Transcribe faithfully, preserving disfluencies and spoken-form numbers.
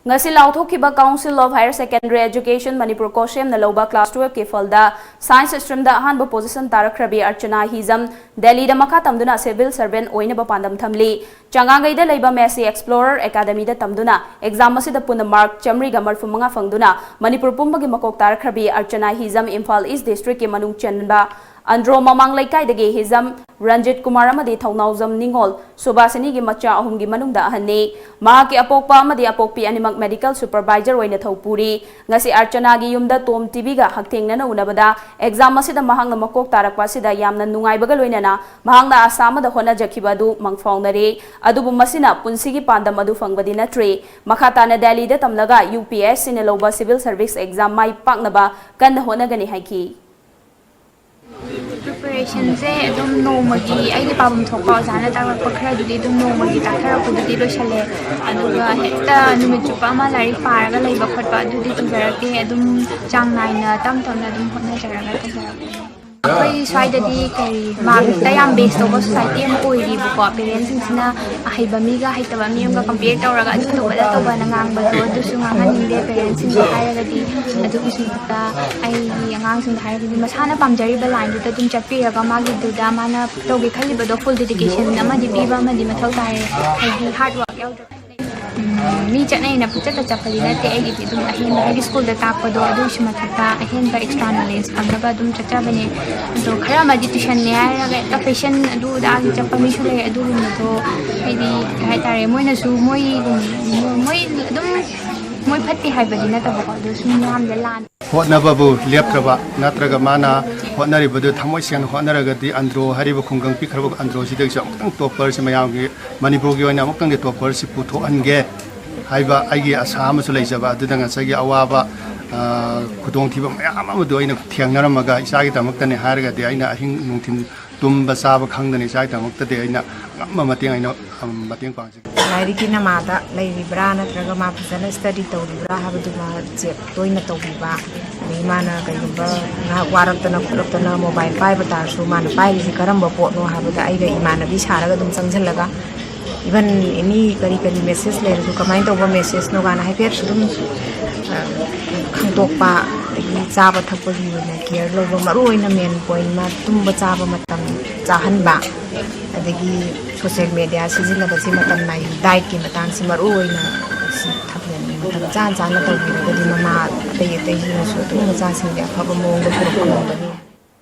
ꯉꯁꯤ ꯂꯥꯎꯊꯣꯛꯈꯤꯕ Council of Higher Secondary Education Manipur ꯀꯣꯁꯦꯝꯅ ꯂꯧꯕ class twelve ꯀꯤ ꯐꯜꯗ Science stream ꯗ ꯑꯍꯥꯟꯕ position ꯇꯥꯔꯛꯈ꯭ꯔꯕꯤ ꯑꯔꯆꯅꯥ ꯍꯤꯖꯝ, ꯗꯦꯜꯂꯤꯗ ꯃꯈꯥ ꯇꯝꯗꯨꯅ civil servant ꯑꯣꯏꯅꯕ ꯄꯥꯟꯗꯝ ꯊꯝꯂꯤ꯫ ꯆꯉꯥꯡꯒꯩꯗ ꯂꯩꯕ Messi Explorer Academy ꯗ ꯇꯝꯗꯨꯅ exam ꯑꯁꯤꯗ ꯄꯨꯟꯅ mark ꯆꯥꯃꯔꯤꯒ ꯃꯔꯤꯐꯨ ꯃꯉꯥ ꯐꯪꯗꯨꯅ ꯃꯅꯤꯄꯨꯔ ꯄꯨꯝꯕꯒꯤ ꯃꯀꯣꯛ ꯇꯥꯔꯛꯈ꯭ꯔꯕꯤ ꯑꯔꯆꯅꯥ ꯍꯤꯖꯝ Imphal East district ꯀꯤ ꯃꯅꯨꯡ ꯆꯟꯕ ꯑꯟꯗ꯭ꯔꯣ ꯃꯃꯥꯡ ꯂꯩꯀꯥꯏꯗꯒꯤ ꯍꯤꯖꯝ ꯔꯟꯖꯤꯠ ꯀꯨꯃꯥꯔ ꯑꯃꯗꯤ ꯊꯧꯅꯥꯎꯖꯝ ꯅꯤꯉꯣꯜ ꯁꯨꯕꯥꯁꯤꯅꯤꯒꯤ ꯃꯆꯥ ꯑꯍꯨꯝꯒꯤ ꯃꯅꯨꯡꯗ ꯑꯍꯟꯅꯤ꯫ ꯃꯍꯥꯛꯀꯤ ꯑꯄꯣꯛꯄ ꯑꯃꯗꯤ ꯑꯄꯣꯛꯄꯤ ꯑꯅꯤꯃꯛ medical supervisor ꯑꯣꯏꯅ ꯊꯧ ꯄꯨꯔꯤ꯫ ꯉꯁꯤ ꯑꯔꯆꯅꯥꯒꯤ ꯌꯨꯝꯗ Tom TV ꯒ ꯍꯛꯊꯦꯡꯅꯅ ꯎꯅꯕꯗ exam ꯑꯁꯤꯗ ꯃꯍꯥꯛꯅ ꯃꯀꯣꯛ ꯇꯥꯔꯛꯄ ꯑꯁꯤꯗ ꯌꯥꯝꯅ ꯅꯨꯡꯉꯥꯏꯕꯒ ꯂꯣꯏꯅꯅ ꯃꯍꯥꯛꯅ ꯑꯁꯥ ꯑꯃꯗ ꯍꯣꯠꯅꯖꯈꯤꯕ ꯑꯗꯨ ꯃꯪꯐꯥꯎꯅꯔꯦ꯫ ꯑꯗꯨꯕꯨ ꯃꯁꯤꯅ ꯄꯨꯟꯁꯤꯒꯤ ꯄꯥꯟꯗꯝ ꯑꯗꯨ ꯐꯪꯕꯗꯤ ꯅꯠꯇ꯭ꯔꯦ꯫ ꯃꯈꯥ ꯇꯥꯅ ꯗꯦꯜꯂꯤꯗ ꯇꯝꯂꯒ UPSC ꯅ ꯂꯧꯕ civil service exam ꯃꯥꯏ ꯄꯥꯛꯅꯕ ꯀꯟꯅ ꯍꯣꯠꯅꯒꯅꯤ ꯍꯥꯏꯈꯤ꯫ Preparation ꯁꯦ ꯑꯗꯨꯝ ꯅꯣꯡꯃꯒꯤ ꯑꯩꯒꯤ ꯄꯥꯐꯝ ꯊꯣꯛꯄ ꯑꯣꯖꯥꯅ ꯇꯥꯛꯂꯛꯄ ꯈꯔꯗꯨꯗꯤ ꯑꯗꯨꯝ ꯅꯣꯡꯃꯒꯤ ꯇꯥꯛꯊꯔꯛꯄꯗꯨꯗꯤ ꯂꯣꯏꯁꯜꯂꯦ꯫ ꯑꯗꯨꯒ ꯍꯦꯛꯇ ꯅꯨꯃꯤꯠ ꯆꯨꯞꯄ ꯑꯃ ꯂꯥꯏꯔꯤꯛ ꯄꯥꯔꯒ ꯂꯩꯕ ꯈꯣꯠꯄ ꯑꯗꯨꯗꯤ ꯇꯧꯖꯔꯛꯇꯦ꯫ ꯑꯗꯨꯝ ꯆꯥꯡ ꯅꯥꯏꯅ ꯇꯞ ꯇꯞꯅ ꯑꯗꯨꯝ ꯍꯣꯠꯅꯖꯔꯒ ꯇꯧꯖꯔꯛꯄꯅꯦ꯫ ꯑꯩꯈꯣꯏ ꯁ꯭ꯋꯥꯏꯗꯗꯤ ꯀꯔꯤ mark ꯇ ꯌꯥꯝ base ꯇꯧꯕ society ꯑꯃ ꯑꯣꯏꯔꯤꯕꯀꯣ꯫ Parents ꯁꯤꯡꯁꯤꯅ ꯑꯍꯩꯕ ꯃꯤꯒ ꯍꯩꯇꯕ ꯃꯤ ꯑꯃꯒ compare ꯇꯧꯔꯒ ꯑꯗꯨ ꯇꯧꯕ ꯑꯗꯥ ꯇꯧꯕꯅ ꯉꯥꯡꯕꯗꯣ ꯑꯗꯨꯁꯨ ꯉꯥꯡꯍꯟꯅꯤꯡꯗꯦ꯫ Parents ꯁꯤꯡꯗ ꯍꯥꯏꯔꯒꯗꯤ ꯑꯗꯨꯒꯤꯁꯨ ꯃꯊꯛꯇ ꯑꯩꯒꯤ ꯑꯉꯥꯡꯁꯤꯡꯗ ꯍꯥꯏꯔꯒꯗꯤ ꯃꯁꯥꯅ ꯄꯥꯝꯖꯔꯤꯕ line ꯗꯨꯗ ꯑꯗꯨꯝ ꯆꯠꯄꯤꯔꯒ ꯃꯥꯒꯤꯗꯨꯗ ꯃꯥꯅ ꯇꯧꯒꯦ ꯈꯜꯂꯤꯕꯗꯣ full dedication ꯑꯃꯗꯤ ꯄꯤꯕ ꯑꯃꯗꯤ ꯃꯊꯧ ꯇꯥꯏ꯫ ꯍꯥꯏꯗꯤ hard work ꯌꯥꯎꯗ꯭ꯔꯒꯗꯤ ꯎꯝ, ꯃꯤ ꯆꯠꯅꯩꯅ ꯄꯨꯆꯠꯇ ꯆꯠꯄꯗꯤ ꯅꯠꯇꯦ꯫ ꯑꯩꯒꯤꯗꯤ ꯑꯗꯨꯝ ꯑꯍꯦꯟꯕ ꯍꯥꯏꯗꯤ school ꯗ ꯇꯥꯛꯄꯗꯣ ꯑꯗꯨꯒꯤꯁꯨ ꯃꯊꯛꯇ ꯑꯍꯦꯟꯕ extra knowledge ꯐꯪꯅꯕ ꯑꯗꯨꯝ ꯆꯠꯆꯕꯅꯦ꯫ ꯑꯗꯣ ꯈꯔ ꯑꯃꯗꯤ tuition ꯅꯦ ꯍꯥꯏꯔꯒ ꯍꯦꯛꯇ fashion ꯑꯗꯨ ꯑꯗꯥꯒꯤ ꯆꯠꯄ ꯃꯤꯁꯨ ꯂꯩ꯫ ꯑꯗꯨꯒꯨꯝꯕꯗꯣ ꯍꯥꯏꯗꯤ ꯀꯩ ꯍꯥꯏꯇꯥꯔꯦ, ꯃꯣꯏꯅꯁꯨ ꯃꯣꯏꯒꯨꯝ-, ꯃꯣꯏ ꯑꯗꯨꯝ ꯃꯣꯏ ꯐꯠꯇꯦ ꯍꯥꯏꯕꯗꯤ ꯅꯠꯇꯕꯀꯣ, ꯑꯗꯣ ꯁꯨꯝ ꯃꯤꯌꯥꯝꯗ ꯂꯥꯟ ꯍꯣꯠꯅꯕꯕꯨ ꯂꯦꯞꯇ꯭ꯔꯕ ꯅꯠꯇ꯭ꯔꯒ ꯃꯥꯅ ꯍꯣꯠꯅꯔꯤꯕꯗꯨ ꯊꯃꯣꯏ ꯁꯦꯡꯅ ꯍꯣꯠꯅꯔꯒꯗꯤ ꯑꯟꯗ꯭ꯔꯣ ꯍꯥꯏꯔꯤꯕ ꯈꯨꯡꯒꯪ ꯄꯤꯛꯈ꯭ꯔꯕ ꯑꯟꯗ꯭ꯔꯣꯁꯤꯗꯒꯤꯁꯨ ꯑꯃꯨꯛꯇꯪ topper ꯁꯤ ꯃꯌꯥꯝꯒꯤ ꯃꯅꯤꯄꯨꯔꯒꯤ ꯑꯣꯏꯅ ꯑꯃꯨꯛꯇꯪꯗꯤ topper ꯁꯤ ꯄꯨꯊꯣꯛꯍꯟꯒꯦ ꯍꯥꯏꯕ ꯑꯩꯒꯤ ꯑꯁꯥ ꯑꯃꯁꯨ ꯂꯩꯖꯕ꯫ ꯑꯗꯨꯗ ꯉꯁꯥꯏꯒꯤ ꯑꯋꯥꯕ, ꯑ, ꯈꯨꯗꯣꯡꯊꯤꯕ ꯃꯌꯥꯝ ꯑꯃꯗꯨ ꯑꯩꯅ ꯊꯦꯡꯅꯔꯝꯃꯒ ꯏꯆꯥꯒꯤꯗꯃꯛꯇꯅꯦ ꯍꯥꯏꯔꯒꯗꯤ ꯑꯩꯅ ꯑꯍꯤꯡ ꯅꯨꯡꯊꯤꯜ ꯇꯨꯝꯕ ꯆꯥꯕ ꯈꯪꯗꯅ ꯏꯆꯥꯒꯤꯗꯃꯛꯇꯗꯤ ꯑꯩꯅ ꯑꯉꯝꯕ ꯃꯇꯦꯡ ꯑꯩꯅ, ꯑꯝ, ꯃꯇꯦꯡ ꯄꯥꯡꯖꯒꯦ꯫ ꯂꯥꯏꯔꯤꯛꯀꯤꯅ ꯃꯥꯗ ꯂꯩꯔꯤꯕ꯭ꯔꯥ ꯅꯠꯇ꯭ꯔꯒ ꯃꯥ ꯐꯖꯅ study ꯇꯧꯔꯤꯕ꯭ꯔꯥ ꯍꯥꯏꯕꯗꯨꯃ check ꯇꯣꯏꯅ ꯇꯧꯕꯤꯕ꯫ ꯑꯗꯩ ꯃꯥꯅ ꯀꯩꯒꯨꯝꯕ ꯉꯥꯏꯍꯥꯛ ꯋꯥꯔꯛꯇꯅ ꯈꯣꯠꯂꯛꯇꯅ mobile ꯄꯥꯏꯕ ꯇꯥꯔꯁꯨ ꯃꯥꯅ ꯄꯥꯏꯔꯤꯁꯤ ꯀꯔꯝꯕ ꯄꯣꯠꯅꯣ ꯍꯥꯏꯕꯗ ꯑꯩꯒ ꯏꯃꯥꯟꯅꯕꯤ ꯁꯥꯔꯒ ꯑꯗꯨꯝ ꯆꯪꯁꯤꯜꯂꯒ Even any ꯀꯔꯤ ꯀꯔꯤ ꯃꯦꯁꯦꯖ ꯂꯩꯔꯁꯨ ꯀꯃꯥꯏꯅ ꯇꯧꯕ ꯃꯦꯁꯦꯖꯅꯣ ꯀꯥꯏꯅ ꯍꯥꯏꯐꯦꯠ ꯑꯗꯨꯝ ꯈꯪꯗꯣꯛꯄ, ꯑꯗꯒꯤ ꯆꯥꯕ ꯊꯛꯄꯒꯤ ꯑꯣꯏꯅ ꯀꯤꯌꯔ ꯂꯧꯕ, ꯃꯔꯨ ꯑꯣꯏꯅ ꯃꯦꯟ ꯄꯣꯏꯟ ꯑꯃ ꯇꯨꯝꯕ ꯆꯥꯕ ꯃꯇꯝ ꯆꯥꯍꯟꯕ, ꯑꯗꯒꯤ ꯁꯣꯁꯦꯜ ꯃꯦꯗꯤꯌꯥ ꯁꯤꯖꯤꯟꯅꯕꯁꯤ ꯃꯇꯝ ꯅꯥꯏ, ꯗꯥꯏꯠꯀꯤ ꯃꯇꯥꯡꯁꯤ ꯃꯔꯨ ꯑꯣꯏꯅ ꯁꯤ ꯊꯝꯖꯅꯤꯡꯉꯤ꯫ ꯃꯇꯝ ꯆꯥꯅ ꯆꯥꯅ ꯇꯧꯕꯤꯔꯒꯗꯤ ꯃꯃꯥ ꯑꯇꯩ ꯑꯇꯩꯁꯤꯡꯅꯁꯨ ꯑꯗꯨꯝ ꯃꯆꯥꯁꯤꯡꯁꯦ ꯑꯐꯕ ꯃꯑꯣꯡꯗ ꯄꯨꯔꯛꯄ ꯉꯝꯒꯅꯤ꯫